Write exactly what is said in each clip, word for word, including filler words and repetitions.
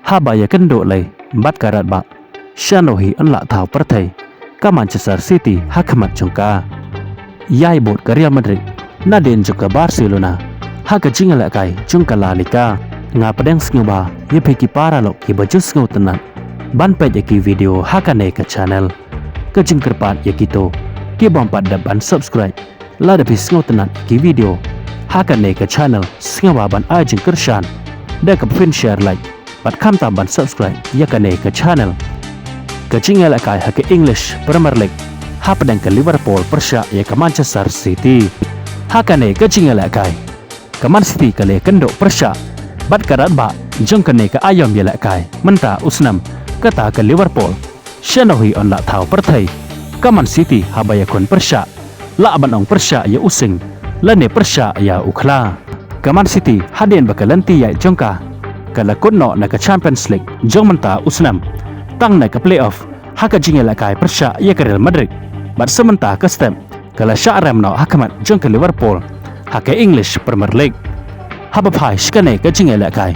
Haba ïakynduh lei bad ka radbah, shano hi yn lah thaw pyrthei ka Manchester City ha khmat jong ka. Ïai bud ka Real Madrid nadien jong ka Barcelona ha ka jingïalehkai jong ka La Liga. Nga pdiang sngewbha ïa phi ki paralok kiba ju sngewtynnat ban peit ïa ki video ha kane ka channel. Ka jingkyrpad ïa kito ki bym pat dep ban subscribe, lada phi sngewtynnat ïa ki video ha kane ka channel, sngewbha ban ai jingkyrshan da kaba phin share, like bad khamtam ban subscribe ïa kane ka channel. Ka jingïalehkai ha ka English Premier League hapdeng ka Liverpool pyrshah ïa ka Manchester City. Ha kane ka jingïalehkai, ka Man City ka la ïakynduh pyrshah bad ka radbah jong kane ka aïom ïalehkai mynta u snem, kata ka Liverpool. Shano hi yn lah thaw pyrthei ka Man City haba ïakhun pyrshah, lah ban ong pyrshah ïa u sing lane pyrshah ïa u khla. Ka Man City hadien ba ka lynti ïaid jong ka ka la kut noh na ka Champions League jong mynta u snem, tang na ka playoff ha ka jingïalehkai pyrshah ïa ka Real Madrid, bad sa mynta ka step ka la shah rem noh ha khmat jong ka Liverpool ha ka English Premier League. Haba phai sha kane ka jingïalehkai,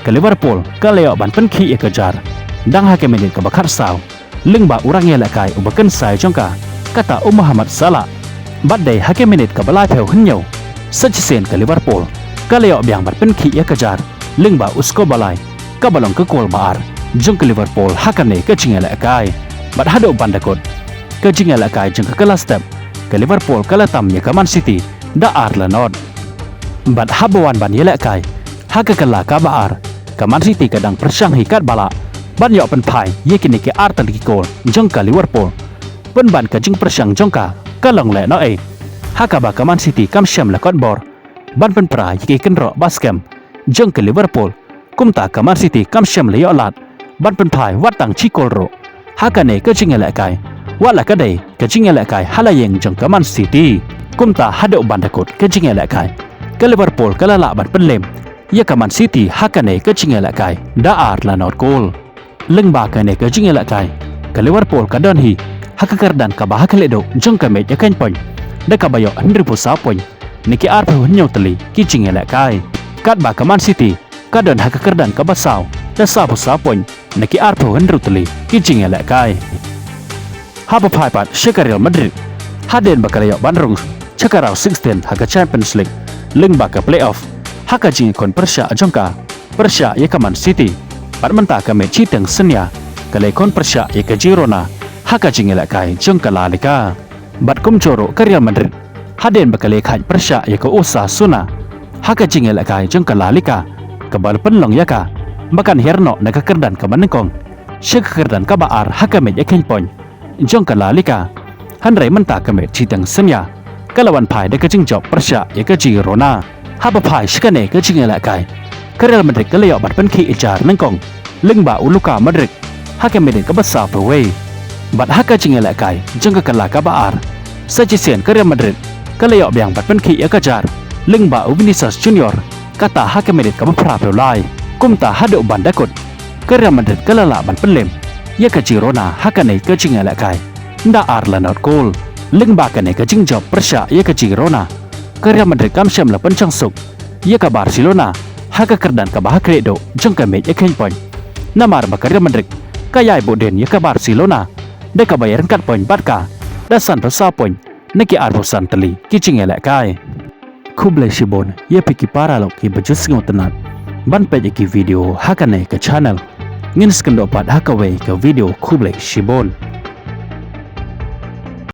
ka Liverpool ka la ïoh ban pynkhih ïa ka jar dang ha ka minit kaba khatsaw, lyngba u rangïalehkai uba kynsai jong ka, kata u Mohamed Salah. Bad dei ha ka minit kaba laiphew hynñiew, sa shisien ka Liverpool ka la ïoh biang ban pynkhih ïa ka jar lyngba u Szoboszlai, kaba long ka kol ba ar jong ka Liverpool ha kane ka jingïalehkai. Bad haduh ban da kut ka jingïalehkai jong ka, ka la step, ka Liverpool ka la tam ïa ka Man City da ar la not. Bad haba wan ban ïalehkai ha ka kylla kaba ar, ka Man City ka dang pyrshang hi katba lah ban ïoh pynphai ïa kine ki ar tylli ki kol jong ka Liverpool, pynban ka jingpyrshang jong ka ka long lehnohei, ha kaba ka Man City kam shym la kot bor ban pynpra ïa ki kynroh ba skhem jong ka Liverpool. Kumta ka Man City kam shym la ïoh lad ban pynphai wat tang shi kol ruh ha kane ka jingïalehkai, wat la ka dei ka jingïalehkai ha la ïing jong ka Man City. Kumta haduh ban da kut ka jingïalehkai, ka Liverpool ka la lah ban pynlem ïa ka Man City ha kane ka jingïalehkai da ar la not kol. Lyngba kane ka jingïalehkai, ka Liverpool ka don hi ha ka kyrdan kaba ha khlieh duh jong ka mej ïakhein point da kaba ïoh hynriewphew saw point na ki arphew hynñiew tylli ki jingïalehkai, katba ka Man City ka don ha ka kyrdan kaba saw da sawphew saw point na ki arphew hynriew tylli ki jingïalehkai. Haba phai pat sha ka Real Madrid, hadien ba ka la ïoh ban rung sha ka round sixteen ha ka Champions League lyngba ka playoff ha ka jingïakhun pyrshah jong ka pyrshah ïa ka Man City, bad mynta ka mej shiteng synñia ka la ïakhun pyrshah ïa ka Girona ha ka jingïalehkai jong ka La Liga. Bad kumjuh ruh ka Real Madrid, hadien ba ka la ïakhaid pyrshah ïa ka Osasuna ha ka jingïalehkai jong ka La Liga, kaba la pynlong ïa ka ba kan hiar noh na ka kyrdan kaba nyngkong sha ka kyrdan kaba ar ha ka mej ïakhein point jong ka La Liga. Hynrei mynta ka mej shiteng synñia ka la wan phai da ka jingjop pyrshah ïa ka Girona. Haba phai sha kane ka jingïalehkai, ka Real Madrid ka la ïoh ban pynkhih ïa jar nyngkong lyngba u Luka Modric ha ka minit kaba sawphew wei. Bad ha ka jingïalehkai jong ka kylla kaba ar, sa shisien ka Real Madrid ka la ïoh biang ban pynkhih ïa ka jar lyngba u Vinicius Junior, kata ha ka minit kaba phraphew lai. Kumta haduh ban da kut ka Real Madrid ka la lah ban pynlem ïa ka Girona ha kane ka jingïalehkai da ar la not kol. Lyngba kane ka jingjop pyrshah ïa ka Girona, ka Real Madrid kam shym la pynshong suk ïa ka Barcelona ha ka kyrdan kaba ha khlieh duh jong ka mej ïakhein point, namar ba ka Real Madrid ka ïai buh dien ïa ka Barcelona da kaba ïaryngkat point bad ka da sanphew saw point na ki arphew san tylli ki jingïalehkai. Khublei shibun ïa phi ki paralok kiba ju sngewtynnat ban peit ïa ki video ha kane ka channel. Ngin sa ïakynduh pat ha kawei ka video, khublei shibun.